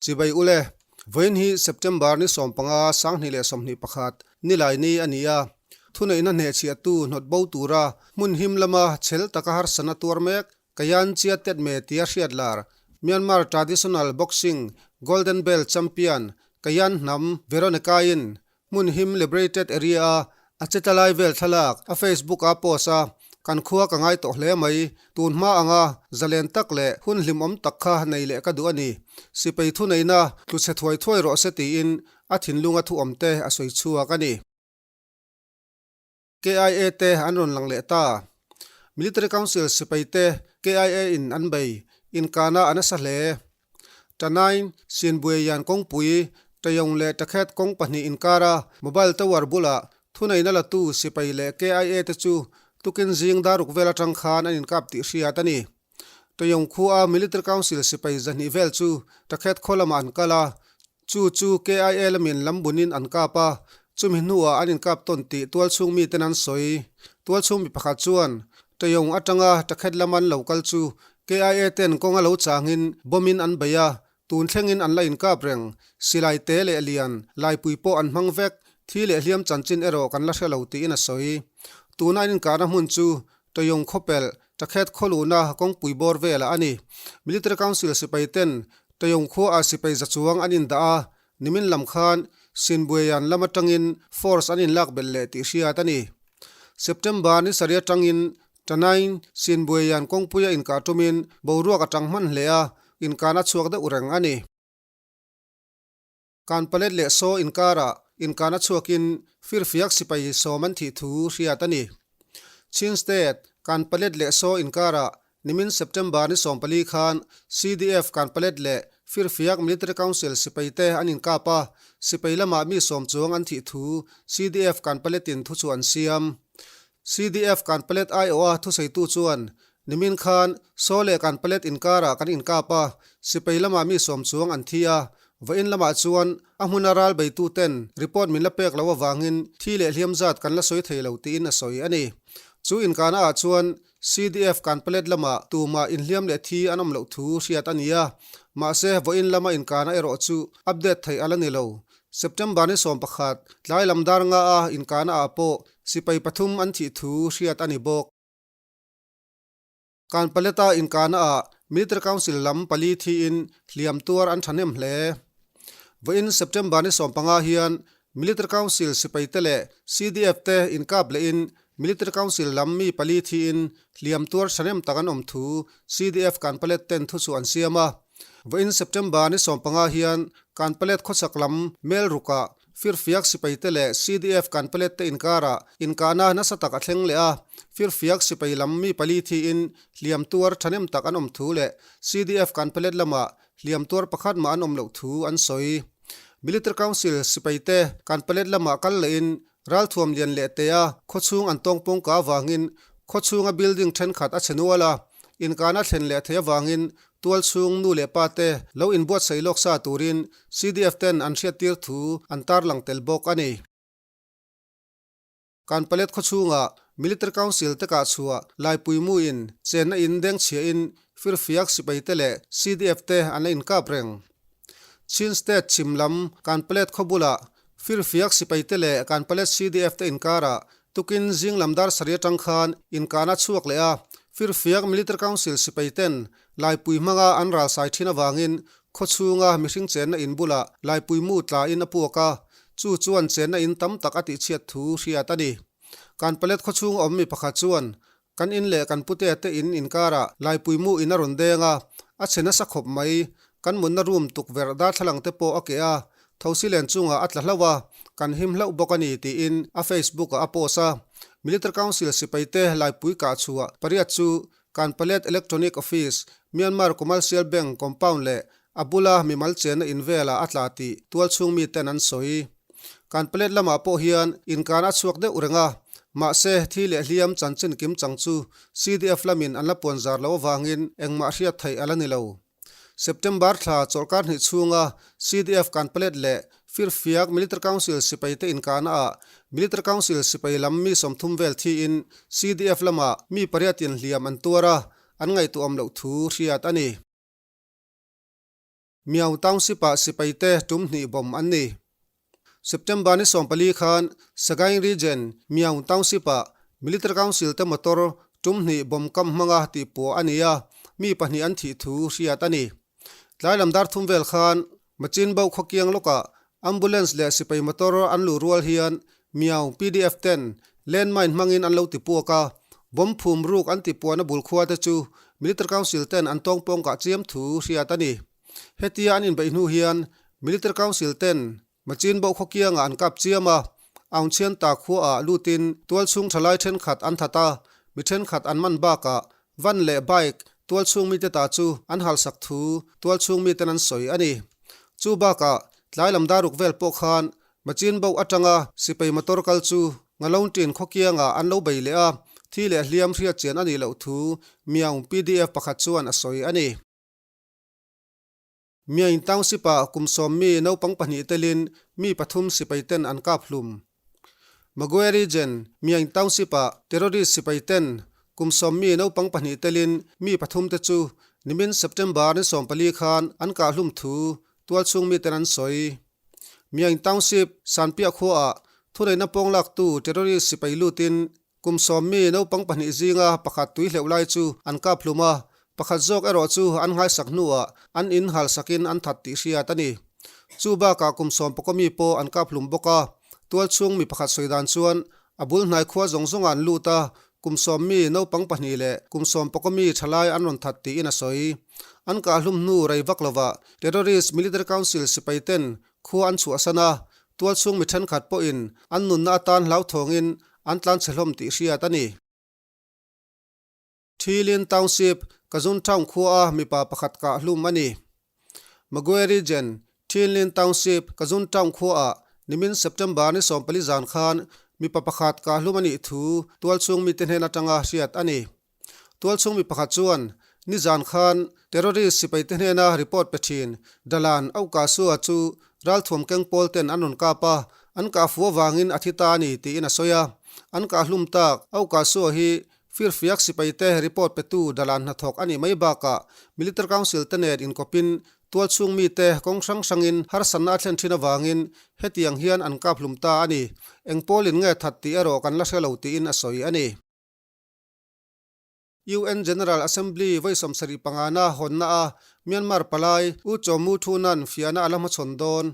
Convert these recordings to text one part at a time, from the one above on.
Chibai ule, vawiin hi September ni 15 2021 nilai ni a ni a, thuneihna hnehchhiahtu hnawt bo tura hmun him lama chhel taka harsana tuar mek Kayan Chia Tet Me tia hriat lar Myanmar Traditional Boxing Golden Belt Champion Kayan hnam Veronica-in Hmun him Liberated Area-a a che tla lai vel thlalak a Facebook-a post a, Kan khua ka ngai tawh hle mai, tun hma anga zalen tak leh hun hlimawm tak kha nei leh ka duh a ni. Sipai thuneihna tlu chhe thuai thuai rawh se tiin a thinlunga thuawm te a sawi chhuak a ni. KIA te an rawn lang leh ta. Military Council sipai te KIA in an bei inkana a nasa hle. Tanain Sinbuaian kawngpui, Tayong leh Takhet kawng pahnih inkara mobile tower bulah thuneihna latu sipai leh KIA te chu tukin zing daruk vel atang khan an inkap tih hriat a ni. Tayong khua Military Council sipai zahnih vel chu Takhet khaw lamah an kal a, Chu chu KIA lamin lam bunin an kap a, chumi hnuah an inkap tawn tih tualchhung miten an sawi. Tualchhung mi pakhat chuan, Tayong atanga Takhet lam an lo kal chu KIA ten kawng a lo changin bomb in an bei a, tun thlengin an la inkap reng. Silai te leh lian, laipui pawh an hmang vek, thi leh hliam chanchin erawh kan la hre lo tiin a sawi. Tuna an inkahna hmun chu Tayong khawpelh, Takhet khawluhna kawngpui bawr velah a ni. Military Council sipai ten Tayong khuaah sipai za chuang an indah a, nimin lam khan Sinbuaian lam atangin force an inlak belh leh tih hriat a ni. September ni sarih atangin Tanain Sinbuaian kawngpuia inkah tumin boruak a tang hman hle a, inkahna chhuak deuh reng a ni. Kanpalet leh Saw inkarah inkahna chhuakin firfiak sipai sawm an thih thu hriat a ni. Chin State, Kanpalet leh Saw inkarah nimin September ni 14 khan CDF Kanpalet leh Firfiak Military Council sipaite an inkap a, sipai lamah mi sawm chuang an thih thu CDF Kanpaletin thu chu an siam. CDF Kanpalet aiawha thuseitu chuan Nimin khan Saw leh Kanpalet inkarah kan inkap a, sipai lamah mi sawm chuang an thi a, vawiin lamah chuan a hmuna ral beituten report min la pek loh avangin thi leh hliam zat kan la sawi thei lo tiin a sawi a ni. Chu inkahna ah chuan CDF Kanpalet lamah tumah inhliam leh thi an awm loh thu hriat a ni a, mahse vawiin lama inkahna erawh chu update theih a la ni lo. September ni 11 tlai lam dar nga a inkahna ah pawh sipai pathum an thih thu hriat a ni bawk. Kanpaleta inkahna ah Military Council lam pali thiin hliam tuar an thahnem hle. Vawiin September ni 15 hian Military Council sipaite leh CDF te inkap lehin Military Council lam mi pali thiin hliam tuar thahnem tak an awm thu CDF Kanpalet ten thu chu an siam a. Vawiin September ni 15 hian Kanpalet khawchhak lam Melrukah Firfiak sipaite leh CDF Kanpalet te inkarah inkahna nasa tak a thleng leh a, Firfiak sipai lam mi pali thiin hliam tuar thahnem tak an awm thu leh CDF Kanpalet lamah hliam tuar pakhat mah an awm loh thu an sawi. Military Council sipaite Kanpalet lamah kal lehin ralthuam lian leh tea khawchhung an tawngpawng ka avangin khawchhunga building thenkhat a chhe nual a, inkahna thlen leh thei avangin Tualchhung nu leh pa te lo inbuatsaih lawk sa turin CDF ten an hriattir thu an tarlang tel bawk a ni. Kanpalet khawchhungah Military Council te kah chhuah Laipuimuin chenna in dengchhiahin firfiak sipai te leh CDF te an la inkap reng. Chin State chhim lam Kanpalet khaw bulah firfiak sipai te leh Kanpalet CDF te inkarah Tukin zing lam dar sarih atang khan inkahna a chhuak leh a, Firfiak Military Council sipai ten Laipui hmanga an ralsai thin avangin khawchhunga mihring chenna in bulah Laipui mu tlain a puak a, chu chuan chenna in tam tak a tihchhiat thu hriat a ni. Kanpalet khawchhung awm mi pakhat chuan Kan in leh kan putea te in inkarah Laipui mu in a rawn deng a, a chhe nasa khawp mai. Kan mutna room tukverh darthlalang te pawh a keh a, thosi len chungah a tla hlauh a, kan him hlauh bawk a ni tiin a Facebook ah a post a. Military Council sipai te Laipui kah chhuah pariat chu Kanpalet Electronic Office, Myanmar Commercial Bank compound leh A bula mimal chenna in velah a tla tih tualchhung miten an sawi. Kanpalet lamah pawh hian inkan a chhuak deuh reng a, mahse thi leh hliam chanchin kim chang chu CDF lamin an la puan zar loh avangin engmah hriat theih a la ni lo. September thla chawlhkar hnih chhunga CDF Kanpalet leh Firfiak Military Council sipaite inkahna ah Military Council sipai lam mi 30 vel thiin CDF lamah mi pariatin hliam an tuar a, an ngaihtuahawm loh thu hriat a ni. Myaung Township-ah sipaite tum hnih bomb an ni. September ni 14 khan Sagaing Region, Myaung Township-ah Military Council te motor tum hnih bomb kam hmanga tihpuah a ni a, mi pahnih an thih thu hriat a ni. Tlai lam dar thum vel khan Machin Bauh khawkiang lawkah Ambulance leh sipai motor an luh rual hian Myaung pdf ten landmine hmangin an lo ti puak a, bomb phum ruk an ti puahna bul khua te chu Military Council ten an tawngpawng kah chiam thu hriat a ni. Hetia an inbeih hnu hian Military Council ten Machin Bauh khawkiangah an kap chiam a, Aungchhian ta khuaah lutin tualchhung thalai thenkhat an that a, mi thenkhat an man bakah van leh bike tualchhung mite ta chu an halsak thu tualchhung miten an sawi a ni. Chu bakah tlai lam daruk vel pawh khan Machin Bauh atanga sipai motor kal chu Ngalongtin khawkiangah an lo bei leh a, thi leh hliam hriatchian a nih loh thu Myaung pdf pakhat chuan a sawi a ni. Myaing Township-ah kum sawm mi naupang pahnih telin mi pathum sipai ten an kap hlum. Magwe Region, Myaing Township-ah terrorist sipai ten kum sawm mi naupang pahnih telin mi pathum te chu nimin September ni 14 khan an kah hlum thu tualchhung miten an sawi. Myaing Township, Sanpiah khuaah thuneihna pawng laktu terrorist sipai lutin Kum sawm mi naupang pahnih zinga pakhat tui hleuh lai chu an kap hlum a, pakhat zawk erawh chu an nghaisak hnuah an in halsakin an that tih hriat a ni. Chu bakah kum sawm pakaw mi pawh an kap hlum bawk a, tualchhung mi pakhat sawi dan chuan a bul hnai khua zawng zawngah an lut a, kum sawm mi naupang pahnih leh kum sawm pakaw mi thalai an rawn that tiin a sawi. An kah hlum hnu rei vak lovah Terrorist Military Council sipai ten Khua an chhuahsan a, tualchhung mi thenkhat pawhin an nunna atan hlauthawngin an tlanchhe hlawm tih hriat a ni. Thilin Township, Kazun Town khuaa mipa pakhat kah hlum a ni. Magwe Region, Thilin Township, Kazun Town khuaah nimin September ni 14 zan khan mipa pakhat kah hlum a nih thu tualchhung mite hnen atanga hriat a ni. Tualchhung mi pakhat chuan nizan khan terrorist sipaite hnena report pe thin Dalan Aukasua chu ralthuam keng pawl ten an rawn kap a, an kah fu avangin a thi ta a ni tiin a sawi a. An kah hlum tak Aukasua hi firfiak sipaite report petu Dalan hnathawk a nih mai bakah Military Council te nen inkawpin tualchhung mite kawng hrang hrangin harsatna a thlen thin avangin hetiang hian an kap hlum ta a ni. Eng pawlin nge that tih erawh kan la hre lo tiin a sawi a ni. UN General Assembly vawi 75 na hawnna a Myanmar palai U Kyaw Mu Thunan fiahna a la hmachhawn dawn.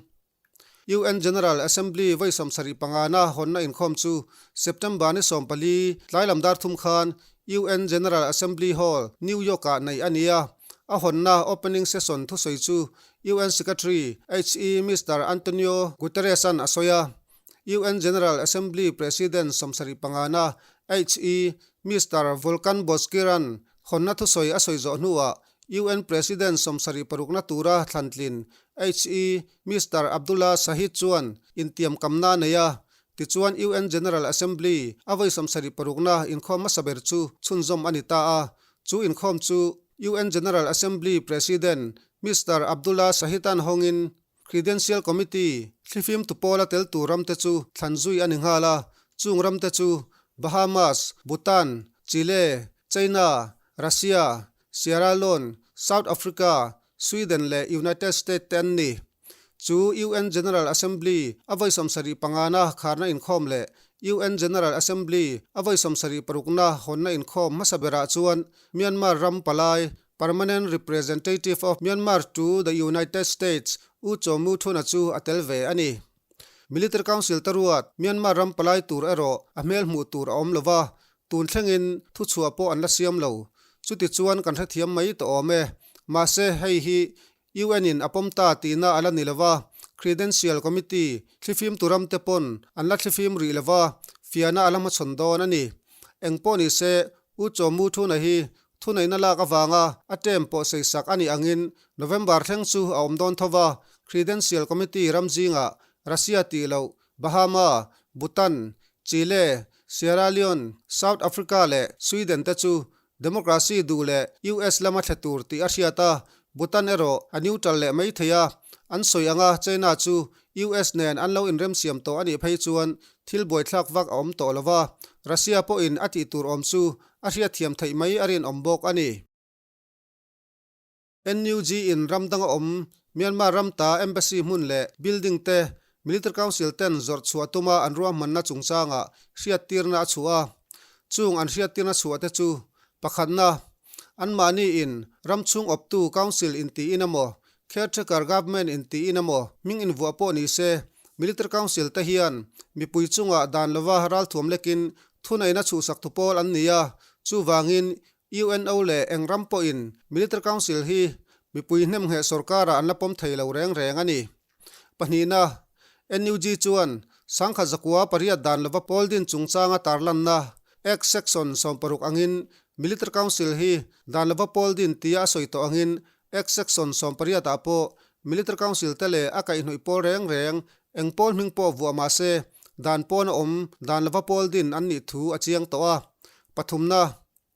UN General Assembly vawi 75 na hawnna inkhawm chu September ni 14 tlai lam dar thum khan UN General Assembly Hall, New York-ah neih a ni a. A hawnna opening session thusawi chu UN Secretary HE Mister Antonio Guterres-a'n a sawi a. UN General Assembly President 75 na HE Mister Volkan Bozkir-a'n hawnna thusawi a sawi zawh hnuah UN President 76 na tura thlantlin HE Mister Abdullah Shahid chuan intiamkamna a nei a. Tichuan UN General Assembly a vawi 76 na inkhawm hmasa ber chu chhunzawm a ni ta a. Chu inkhawm chu UN General Assembly President Mister Abdullah Shahid-a'n hawngin Credential Committee, thlifim tu pawla tel tur ramte chu thlan zui a ni nghal a, chung ramte chu Bahamas, Bhutan, Chile, China, Russia, Sierra Leone, South Africa, Sweden leh United States te an ni. Chu UN General Assembly a vawi 75 na kharna inkhawm leh UN General Assembly a vawi 76 na hawnna inkhawm hmasa berah chuan Myanmar ram palai Permanent Representative of Myanmar to the United States, U Kyaw Mu Thuna chu a tel ve a ni. Military Council te ruat Myanmar ram palai tur erawh a hmel hmuh tur a awm lo va, tun thlengin thuchhuah pawh an la siam lo. Chuti chuan kan hrethiam mai tawh awm e. Mahse, hei hi UN in a pawm ta tihna a la ni lo va, Credential Committee thlifim tu ramte pawn an la thlifim rih lo va, fiahna a la hmachhawn dawn a ni. Eng pawh ni se, U Kyaw Mu Thuna hi thuneihna lak avanga a term pawh seisak a nih angin November thleng chu a awm dawn tho va, Credential Committee ram zingah Russia tih loh Bahama, Bhutan, Chile, Sierra Leone, South Africa leh Sweden te chu Democracy duh leh US lama thle tur tih a hriat a, Bhutan erawh a neutral leh mai thei a, an sawi anga China chu US nen an lo inremsiam tawh a nih phei chuan thil buaithlak vak a awm tawh lo va, Russia pawhin a tih tur awm chu a hriatthiam theih mai a rinawm bawk a ni. NUG in ram danga awm Myanmar ram ta Embassy hmun leh building te Military Council ten zawrh chhuah tuma an ruahmanna chungchangah hriattirna a chhuah a. Chung an hriattirna chhuah te chu pakhatna, anmahni in ram chhung awptu Council intiin emaw, Caretaker Government intiin emaw hming invuah pawh ni se, Military Council te hian mipui chungah dan lova ralthuam lekin thuneihna chhuhsak tu pawl an ni a, chuvangin UNO leh eng ram pawhin Military Council hi mipui hnemngheh sorkarah an la pawm thei lo reng reng a ni. Pahnihna, NUG chuan sangkhat zakua pariat dan lova pawl din chungchanga tarlanna Act Section 60 angin Military Council hi dan lova pawl din tia a sawi tawh angin Act Section 18 ah pawh Military Council te leh a kaihhnawih pawl reng reng eng pawl hming pawh vuah mah se dan pawn a awm dan lova pawl din an nih thu a chiang tawh a. Pathumna,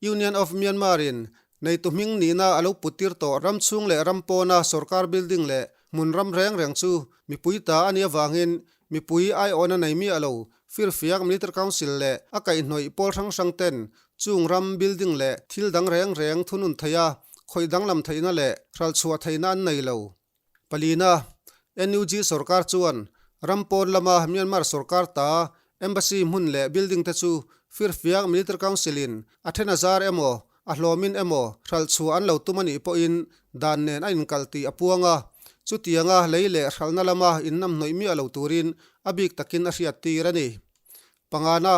Union of Myanmar in neitu hming nihna a lo puttir tawh ram chhung leh ram pawna sorkar building leh hmun ram reng reng chu mipui ta a nih avangin mipui aiawhna nei miah lo firfiak Military Council leh a kaihhnawih pawl hrang hrang ten chung ram building leh thil dang reng reng thunun theih a khawih danglam theihna leh hralchhuah theihna an nei lo. Palina, NUG sorkar chuan ram pawn lama Myanmar sorkar ta Embassy hmun leh building te chu firfiak Military Council in a then a zar emaw, a hlawmin emaw hralh chhuah an lo tum a nih pawhin dan nen a inkalh tih a puang a, chutianga lei leh hralhna lama innamhnawih miah lo turin a bik takin a hriattir a ni. Pangana,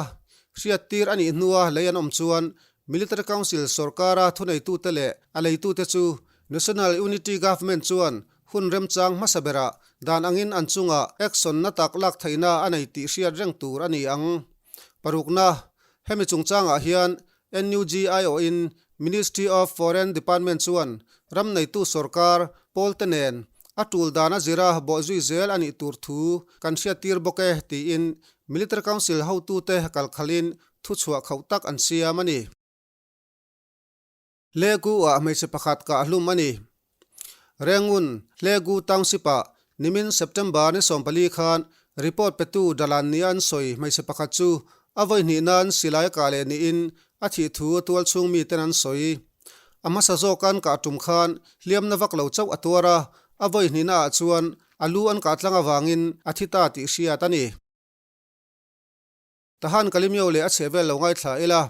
hriattir a nih hnua lei an awm chuan Military Council sorkara thuneitute leh a leitute chu National Unity Government chuan hun remchang hmasa berah dan angin an chungah action na tak lak theihna a nei tih hriat reng tur a ni ang. Parukna, hemi chungchangah hian NUG aiawhin Ministry of Foreign Department chuan ram neitu sorkar pawlte nen a tul dan a zira bawhzui zel a nih tur thu kan hriattir bawk e tiin Military Council hotute kalkhalin thuchhuah khauh tak an siam a ni. Hlegu-ah hmeichhe pakhat kah hlum a ni. Rengun, Hlegu Township-ah nimin September ni 14 khan report petu Dalan nia an sawi hmeichhe pakhat chu a vawi hnih nan silai a kah leh niin a thih thu tual chhung miten an sawi. A hmasa zawk an kah tum khan hliamna vak lo chauh a tuar a, a vawi hnihna ah chuan a lu an kah tlang avangin a thi ta tih hriat a ni. Tahan Kalimio leh a chheh vel lo ngaithla ila,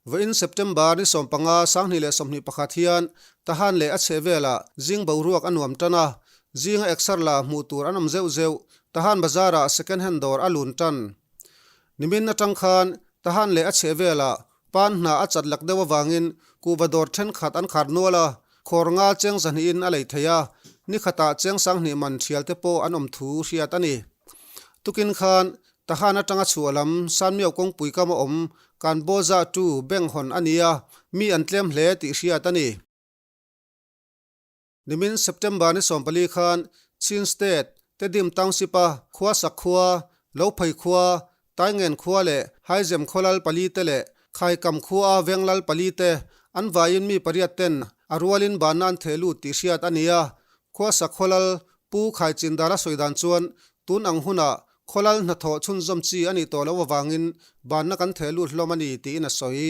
vawiin September ni 15 2021 hian Tahan leh a chheh velah zing boruak a nuam tan a, zinga exer la hmuh tur an awm zeuh zeuh, Tahan bazarah second hand dawr a lun tan. Nimin atang khan Tahan leh a chheh velah pan hnah a chat lak deuh avangin kuhva dawr thenkhat an khar nual a, khawr nga cheng zahnihin a lei thei a, ni khatah cheng 2000 man thial te pawh an awm thu hriat a ni. Tukin khan Tahan atanga chhuah lam Sanmiau kawngpui kam a awm Kanbawza tu bank hawn a ni a, mi an tlem hle tih hriat a ni. Nimin September ni 14 khan Chin State, Tedim Township-a khua sak khua, Lophei khua, Taingen khua leh Haizem khaw lal pali te leh Khaikam khua a veng lal pali te an vaiin mi pariat ten a rualin banna an theh lut tih hriat a ni a. Khua sak khaw lal Pu Khaichin Dara sawi dan chuan tun ang hunah khaw lal hnathawh chhunzawm chi a nih tawh loh avangin banna kan theh lut hlawm a ni tiin a sawi.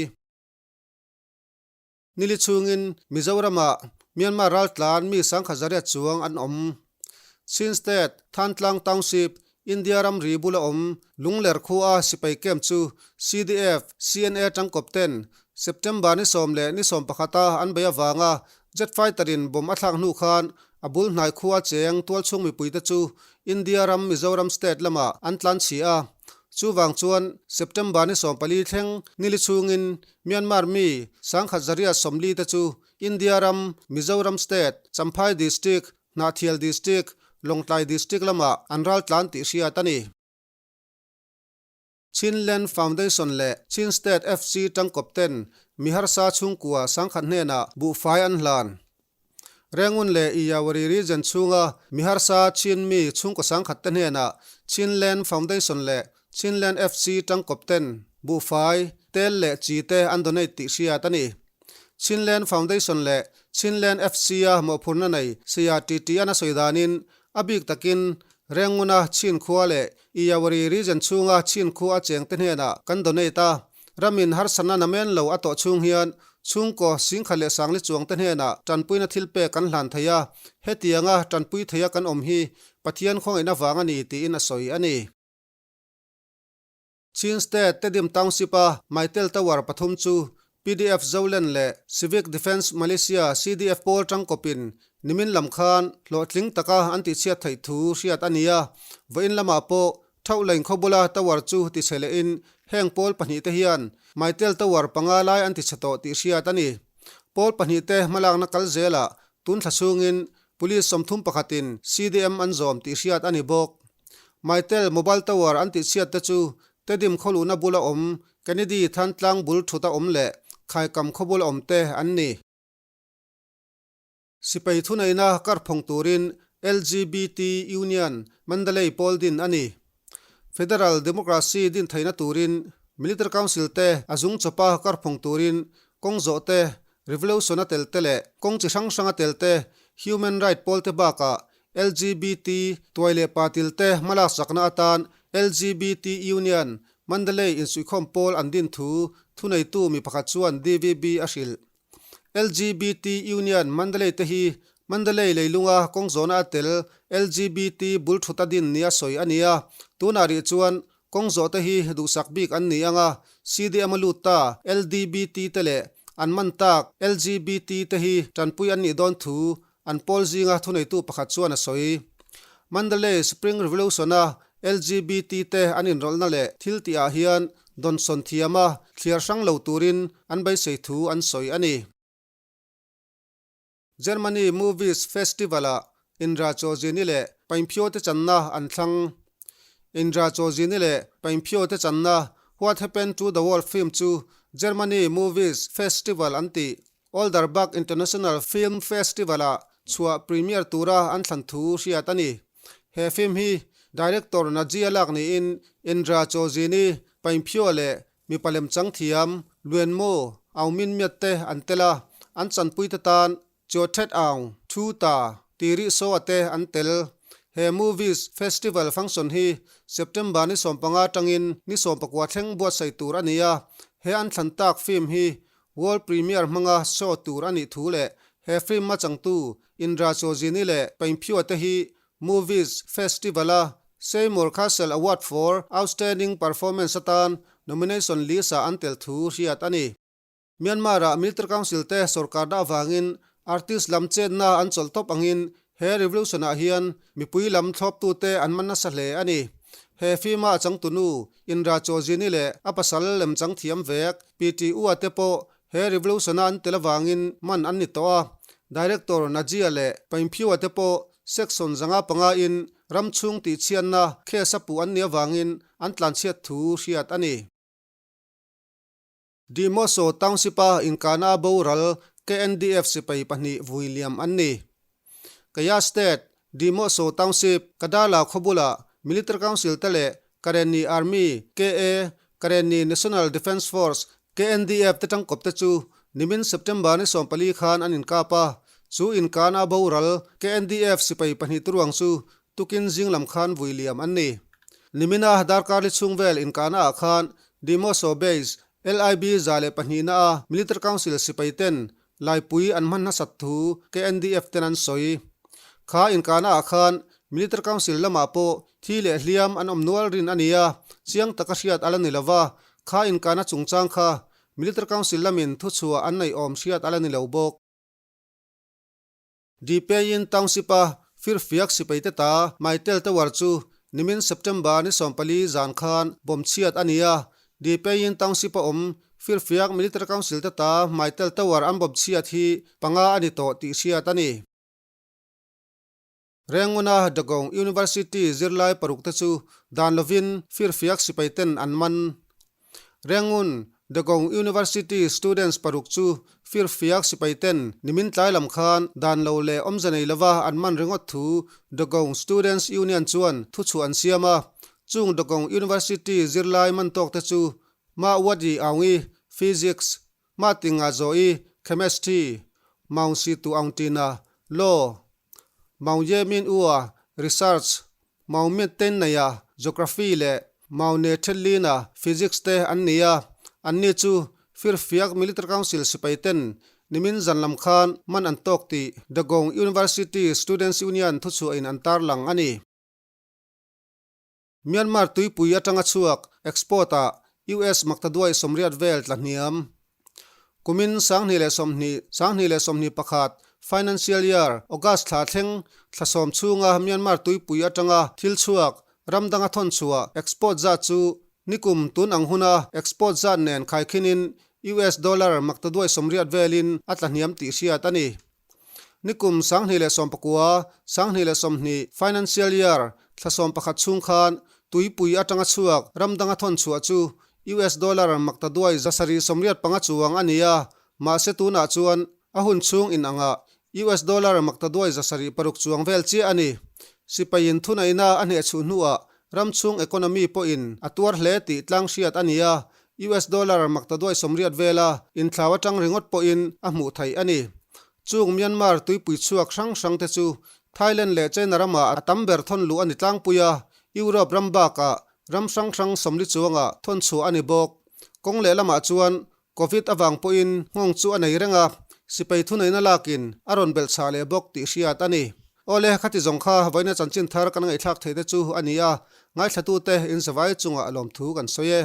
Nili chhungin Mizoramah Myanmar raltlan mi 10,100 chuang an awm. Chin State, Thantlang Township, India ramri bula awm Lungler khua sipai camp chu CDF, CNA tangkawp ten September ni 10 leh ni 11 a an bei avanga jet fighter in bomb a thlak hnu khan a bul hnai khua cheng tualchhung mipuite chu India ram Mizoram state lamah an tlan chhi a. Chuvang chuan September ni 14 thleng nili chhungin Myanmar mi 1140 te chu India ram Mizoram state, Champhai district, Hnahthial district, Lawngtlai district lamah an ral tlan tih hriat a ni. Chinland Foundation leh Chin State FC tangkawp ten mi harsa chhungkua 1000 hnenah buhfai an hlan. Rengun leh Iyawari region chhunga mi harsa Chin mi chhungkaw 1000 te hnenah Chinland Foundation leh Chinland FC tangkawp ten buhfai, tel leh chi te an donate tih hriat a ni. Chinland Foundation leh Chinland FC-a mawhphurhna nei Saya TT an a sawi danin a bik takin Renguna Chin khua leh Iyawari region chhunga Chin khua a chengte hnenah kan donate a, ramin harsatna namen lo a tawh chhung hian. Chhungkaw singkhat leh sangli chuangte hnenah tanpuina thil pek kan hlan thei a, hetianga tanpui theia kan awm hi Pathian khawngaihna vang a ni tiin a sawi a ni. Chin State Tedim Township-a Mytel Tower pathum chu PDF Zolen leh Civic Defence Malaysia, CDF, pawl tangkawpin nimin lam khan hlawhtling taka an tihchhiat theih thu hriat a ni a, vawiin lamah pawh Thohlain khaw bula tower chu tichhe lehin heng pawl pahnihte hian Mytel Tower panga lai an tichhe tawh tih hriat a ni. Pawl pahnihte hmalakna kal zelah tun thla chhungin Police 30 pakhatin CDM an zawm tih hriat a ni bawk. Mytel Mobile Tower an tihchhiat te chu Tedim khaw luhna bula awm Kennedy Thantlang bul thut a awm leh Khaikam khaw bula awm te an ni. Sipai thuneihna karphawng turin LGBT Union Mandalay pawl din a ni. Federal Democracy din theihna turin Military Council te a zung chawpa karphawng turin kawng zawh te, revolution a tel te leh kawng chi hrang hrang a tel te, human right pawl te bakah LGBT tuai leh patil te hmalak chakna atan LGBT Union Mandalay insuihkhawm pawl an din thu thuneitu mi pakhat chuan DVB a hrilh. LGBT Union Mandalay te hi Mandalay leilunga kawng zawhna a tel LGBT bul thut a din nia sawi a ni a, tunah rih chuan kawng zawh te hi duhsak bik an ni ang a, CDM a lut ta LDBT te leh an man tak LGBT te hi tanpui an nih dawn thu an pawl zinga thuneitu pakhat chuan a sawi. Mandalay Spring Revolution-a LGBT te an inrawlhna leh thil tihah hian dawnsawn thiama thliar hrang lo turin an beisei thu an sawi a ni. Germany Movies Festival-ah Indra Chawzini leh Painphio te channa an thlang. Indra Chawzini leh Painphio te channa What Happened to the World film chu Germany Movies Festival an tih Olderbach International Film Festival-ah chhuah premiere tura an thlan thu hriat a ni. He film hi director Najia lak niin Indra Chawzini, Painphio leh mipa lemchang thiam Luen Mo, Aung Min Myat te an tel a, an chanpuite tan Kyaw Thet Aung, Thu Ta, Ti Rih Soa te an tel. He Movies Festival function hi September ni 15 atangin ni 19 thleng buatsaih tur a ni a, he an thlan tak film hi World Premiere hmanga show tur a nih thu leh he film a changtu Indra Chozini leh Painphio te hi Movies Festival-a Seymour Cassel Award for Outstanding Performance atan nomination list-ah an tel thu hriat a ni. Myanmar-ah Military Council te sorkarna avangin artist lam chenna an chawlh tawp angin He revolution-ah hian mipui lam thlawptute an man nasa hle a ni. He film-a a changtunu Indra Chawzini leh a pasal lemchang thiam vek PT Ua te pawh he revolution-a an tel avangin man an ni tawh a. Director Najia leh Painphiua te pawh section 505 in ram chhung tihchhiatna case a puh an nih avangin an tlanchhiat thu hriat a ni. Dimoso Township-a inkahna a boral KNDF sipai pahnih vui liam an ni. Kaya State, Dimoso Township, Kadala khaw bulah Military Council te leh Karenni Army, KA, Karenni National Defence Force, KNDF, te tangkawp te chu nimin September ni 14 khan an inkap a. Chu inkahna a boral KNDF sipai pahnih te ruang chu tukin zing lam khan vui liam an ni. Nimina darkar li chhung vel inkahna ah khan Dimoso Base, LIB 102 na a Military Council sipai ten Laipui an hman nasat thu KNDF ten an sawi. Kha inkahna ah khan Military Council lamah pawh thi leh hliam an awm nual rin a ni a, chiang taka hriat a la ni lova, kha inkahna chungchang kha Military Council lamin thuchhuah an neih awm hriat a la ni lo bawk. Dipeiin Township-a firfiak sipaite ta Mytel Tower chu nimin September ni 14 zan khan bomb chhiat a ni a. Dipeiin Township-a awm firfiak Military Council te ta Mytel Tower an bomb chhiat hi panga a ni tawh tih hriat a ni. Renguna Dagong University zirlai paruk te chu dan lovin firfiak sipaiten an man. Rangoon, Dagong University students paruk chu firfiak sipai ten nimin tlai lam khan dan lo leh awmze nei lova an man ringawt thu Dagong Students Union chuan thuchhuah an siam a. Chung Dagong University zirlai man tawk te chu Ma Wadi Aungi, Physics, Ma Tinga Zawi, Chemistry, Maung Situ Aung Tina, Law, Maung Ye Min Ua, Research, Mau Myat Ten Neia, Geography leh Mau Ne Thet Lina, Physics te an ni a, anni chu Firfiak Military Council sipai ten nimin zan lam khan man an tawk tih Dagon University Students Union thuchhuahin an tarlang a ni. Myanmar tuipui atanga chhuak export ah US maktaduai 80 vel tla hniam. Kumin 2020, 2021 financial year August thla thleng thla sawm chhunga Myanmar tuipui atanga thil chhuak ram danga thawn chhuah export zat chu nikum tun ang huna export zat nen khaikhinin US dollar maktaduai 80 velin a tla hniam tih hriat a ni. Nikum 2019, 2020 financial year thla 11 chhung khan tuipui atanga chhuak ram danga thawn chhuah chu US dollar maktaduai 785 chuang a ni a, mahse tunah chuan a hun chhung inangah US dollar maktaduai 706 chuang vel chiah a ni. Sipaiin thunaina a hnehchhuh hnuah ram chhung economy pawhin a tuar hle tih tlang hriat a ni a, US dollar maktaduai 80 vela inthlau atang ringawt pawhin a hmuh theih a ni. Chung Myanmar tuipui chhuak hrang hrang te chu Thailand leh China ramah a tam ber thawn luh a ni tlangpui a, Europe ram bakah ram hrang hrang 40 chuangah thawn chhuah a ni bawk. Kawng lehlamah chuan Covid avang pawhin nghawng chu a nei reng a, sipai thuneihna lakin a rawn belh chhah leh bawk tih hriat a ni. Awle, khati zawng kha vawiina chanchin thar kan ngaihthlak theih te chu a ni a, ngaithlatute inzavai chungah lawmthu kan sawi e.